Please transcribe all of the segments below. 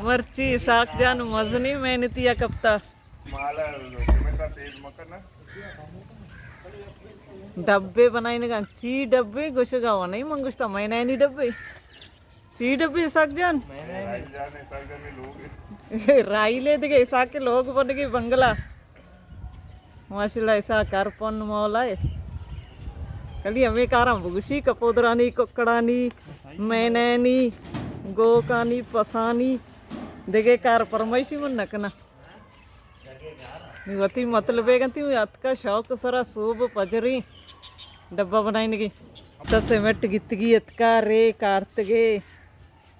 مرچی اسحاق جان مزنی محنتی ءَ کپتا۔ ڈبے بنائینگا، چی ڈبے گوشگا و نہیں، من گوشتا مینانی ڈبے۔ چی ڈبے اسحاق جان؟ رائی لے دگہ اسحاق کے لوگ بنگی بنگلہ۔ ماشاءاللہ، ایسا کار پن مولا ہے۔ کلی ہمیں کاراں بگوشی، کپودرانی، ککڑانی، مینانی، گوکانی، پسانی، دگہ کار پرمائشی من نہ کناں۔ نی وتی مطلب ہے گنتی، اتکا شوق سرا صوب پجری ڈبہ بنائینگی۔ تا سیمنٹ گتگی، اتکا ریک آرتگے،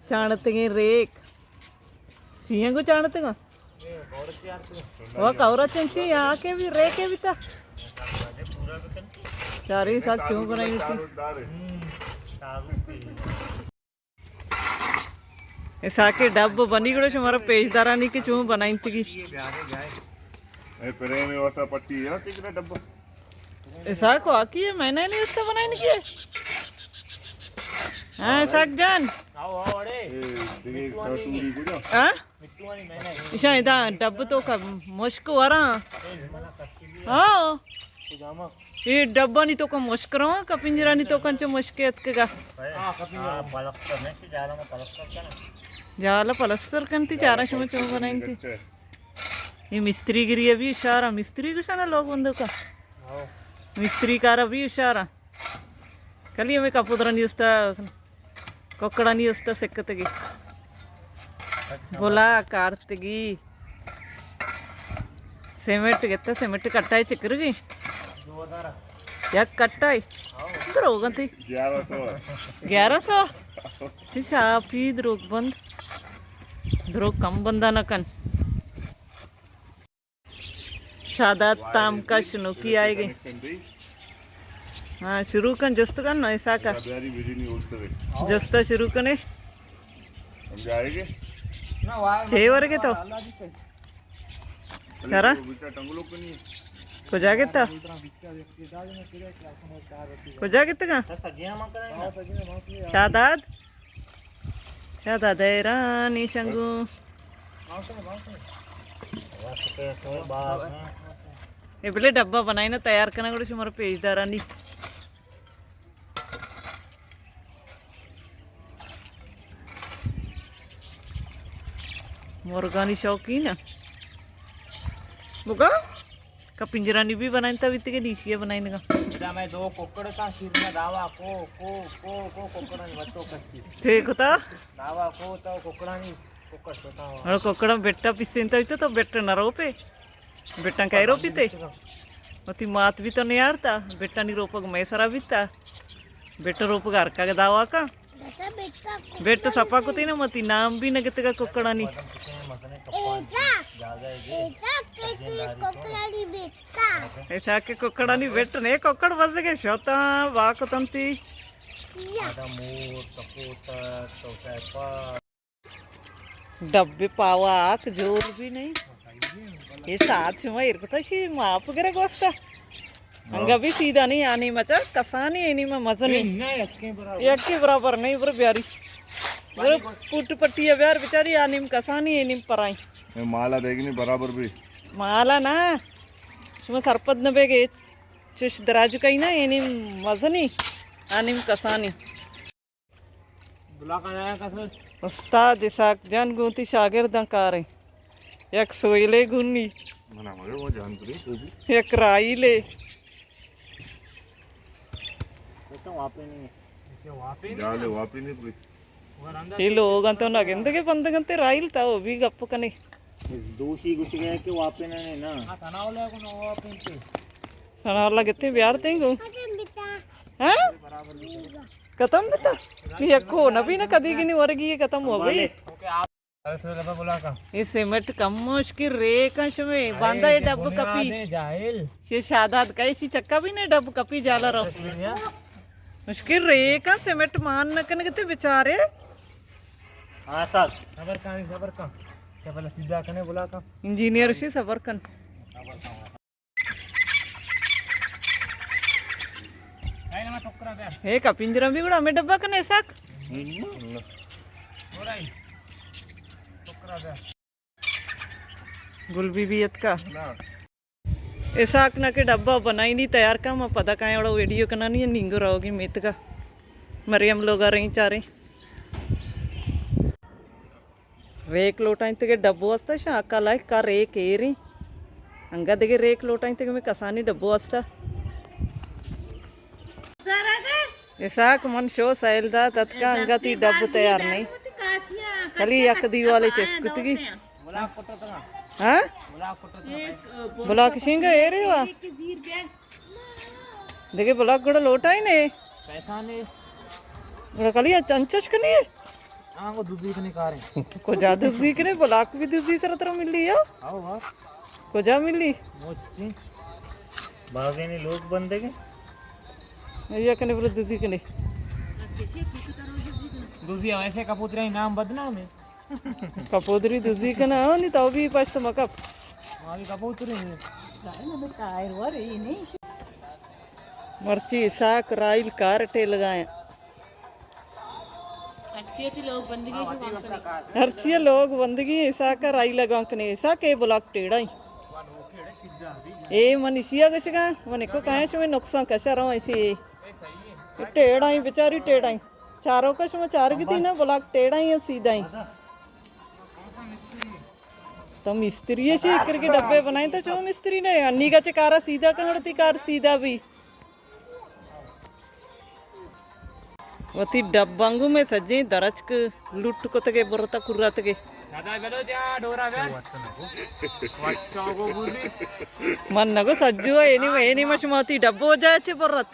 چانتگیں ریک۔ چیئیں گو چانتگاں؟ وہ کورا چنچی، یہاں کے بھی ریکے بھی تا۔ چاری سال چون بنائی تھی۔ ایسا کے ڈب بنی گڑا شمارا پیش دارانی کے چون بنائی تھی۔ اے پرے میں واسا پٹی ہے نا، کتنا ڈبہ۔ اسحاق واقعی ہے، میں نے نہیں اس کا بنائی نہیں کیا۔ ہاں اسحاق جان۔ آؤ، آؤ، اڑے۔ اے، دیکھے، کسوری کو جا۔ ہاں؟ ایشاں ادا ڈب تو کا مشک وراں۔ ہاں۔ اے ڈبانی تو کا مشک رواں، کا پنجرانی تو کنچو مشک اتکگا۔ ہاں، پلستر نہیں، جالا ما پلستر کرنا۔ جالا پلستر کنتی، چارا شما چون بنائیں تھی۔ اے مستری گری ابھی اشارہ، مستری گشانا لوگ بندو کا۔ ہاں۔ مستری کار ابھی اشارہ۔ کلی ہمیں کپودرانی استا، ککڑانی استا سکتگی۔ بلا کارتگی۔ سیمنٹ گتا، سیمنٹ کٹائی چکر گئی۔ یک کٹائی۔ دروگ انتی۔ گیارہ سو۔ گیارہ سو؟ شاپی دروگ بند۔ دروگ کم بندہ نہ کن۔ شاداد تام کش نوکی آئے گئے۔ ہاں، شروع کن، جست کن نا ایسا کا۔ جستا شروع کنے۔ چھ ورگے تو؟ چرا؟ کجا گتا؟ کجا گتا کا؟ شاداد؟ شاداد حیرانی شنگو۔ اے بلے ڈبہ بنائینا تیار کنا گڑا شمارا پیش دارانی۔ مرگانی شوقین۔ بگا؟ کا پنجرانی بھی بنائیں تا بیتی کے نیچی بنائیں گا۔ ادا میں دو ککڑ کا سرنا داوا کو، کو، کو، کو ککڑانی بچو کستی۔ ٹھیک ہوتا؟ داوا کو تو ککڑانی، ککڑ تو تا۔ اور ککڑا بیٹا پیسے انتا بیتا تو بیٹا نہ رو پہ۔ بیٹا کہہ رو پیتے۔ وتی مات بھی تو نہیں آرتا۔ بیٹا نی روپگ میں سرا بیتا۔ بیٹا روپگ ہر کا داوا کا۔ بیٹا سپا کتی نا، متی نام بھی نہ گتگا ککڑانی۔ ایسا، ایسا کتی ککڑانی بیٹا۔ ایسا کہ ککڑانی بیٹ نے، ککڑ بزگے شوتا، وا کتنتی۔ ڈبے پاوا آک جور بھی نہیں۔ یہ ساعت شما ایر کتا شی ماپ گرگ واسطہ۔ انگا بھی سیدھا نہیں آنی مچا، کسانی اینی ما مزنی۔ یکی برابر نہیں، بر بیاری۔ بر پوٹ پٹی بیار بیچاری، آنیم کسانی، اینیم پرائی۔ اے مالا دیگنی برابر بھی۔ مالا نا، شما سرپد نہ بیگے، چش دراج کئی نا، اینیم مزنی، آنیم کسانی۔ استاد اسحاق جان گوں تی شاگرداں کاریں۔ یک سویلے گونی۔ منا مگر وہ جان کری تو بھی۔ یک رائیلے۔ جالے واپی نہیں پوری۔ اے لوگ انت نہ گندگے بندگ انت رائیل تا وہ بھی گپ کنے۔ دوشی گوشگ ءَ کہ واپینانے نا۔ سنا اللہ گتے بیار تیں گو۔ ہاں؟ ختم بتا؟ یہ کو نبی نہ کدی گنی ورگی یہ ختم ہو گئی۔ یہ سیمنٹ کم مشکل ریکاں شمے باندا یہ ڈب کپی۔ یہ شاداد کئی سی چکا بھی نہیں ڈب کپی جالا رو۔ مشکل ریکاں سیمنٹ مان نہ کن گتے بیچارے۔ ہاں سر۔ صبر کن، صبر کن۔ کیا بلا سیدھا کنے بلا کن۔ انجینئر شی صبر کن۔ اے کا پنجرہ بھی گڑا ہمیں ڈبہ کنے سک۔ ہوں۔ گل بی بی اتکا۔ اسحاق نا کہ ڈبہ بنائینی تیار کا، ما پدا کائیں وڑا ویڈیو کنانی، نینگو رہوگی میتگا۔ مریم لوگا رہی چاریں۔ ریک لوٹائیں تگے ڈبو استا شاکا لائک کا ریک ایری۔ انگا دگے ریک لوٹائیں تگے میں کسانی ڈبو استا۔ اسحاق من شو سیل دات اتکا انگا تی ڈب تیار نہیں۔ کلی یک دیوالے چست کتگی۔ ہاں؟ بلاک شنگ ایرے وا۔ دگے بلاک گڑا لوٹائی نے۔ پیسہ نے۔ گڑا کلی انچش کنی ہے؟ ہاں، وہ دزی کنے کارے۔ کجا دزی کنے؟ بلاک بھی دزی سر ترا ملی ہے؟ آؤ واہ۔ کجا ملی؟ موچی۔ باغے نے لوگ بندے کے۔ یا کنے برو دزی کنے۔ دزی ایسے کپوترے نام بدنام ہے۔ کپودری دزی کنا ہو، نی تو بھی پشت مکپ۔ مرچی اسحاق رائل کارٹے لگائیں۔ ہرچی لوگ بندگی اسحاق رائل لگا کنے۔ اسحاق اے بلاک ٹیڑا ہی۔ اے من اشیا گشگا، من کو کہیں شمے نقصان کشا رہا اشی۔ ٹیڑا ہی، بیچاری ٹیڑا ہی۔ چاروکا شما چارگی تھی نا، بلاک ٹیڑا ہی سیدھا ہی۔ تو مستری ہے، شی کر کے ڈبے بنائیں تو شما مستری نے۔ انی کا چکارا سیدھا کنڑ تی کار سیدھا بھی۔ وتی ڈبانگو میں سجیں درچک لٹ کتگے برتا کراتگے۔ دادا بلو جا ڈورا بیا۔ من نگو سجو اینی، اینی ما شما تی ڈبو جا چے برت۔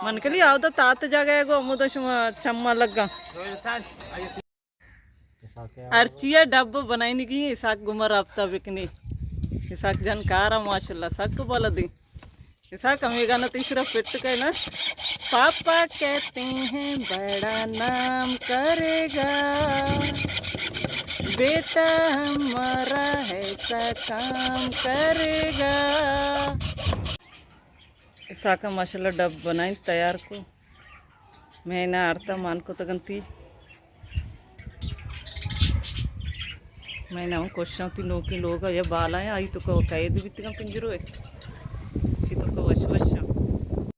من کلی آودا تات جاگا گو ہمودا شما چما لگا۔ ہرچی ء ڈب بنائینگی، اسحاق گما رابطہ بکنی۔ اسحاق جان کارا ماشاءاللہ سک بلدی۔ اسحاق ہمے گانا تئی سرا فٹ کئے نا۔ پاپا کہتے ہیں بڑا نام کرے گا، بیٹا ہمارا ایسا کام کرے گا۔ اسحاق ء ماشاءاللہ ڈب بنائیں تیار کو۔ میں نہ آرتا مان کتگ انتی۔ میں نہ ہوں کوشاں تی نوکی لوگ یا بالا ہیں، آئی تو کو قید بیتگاں پنجرو ہے۔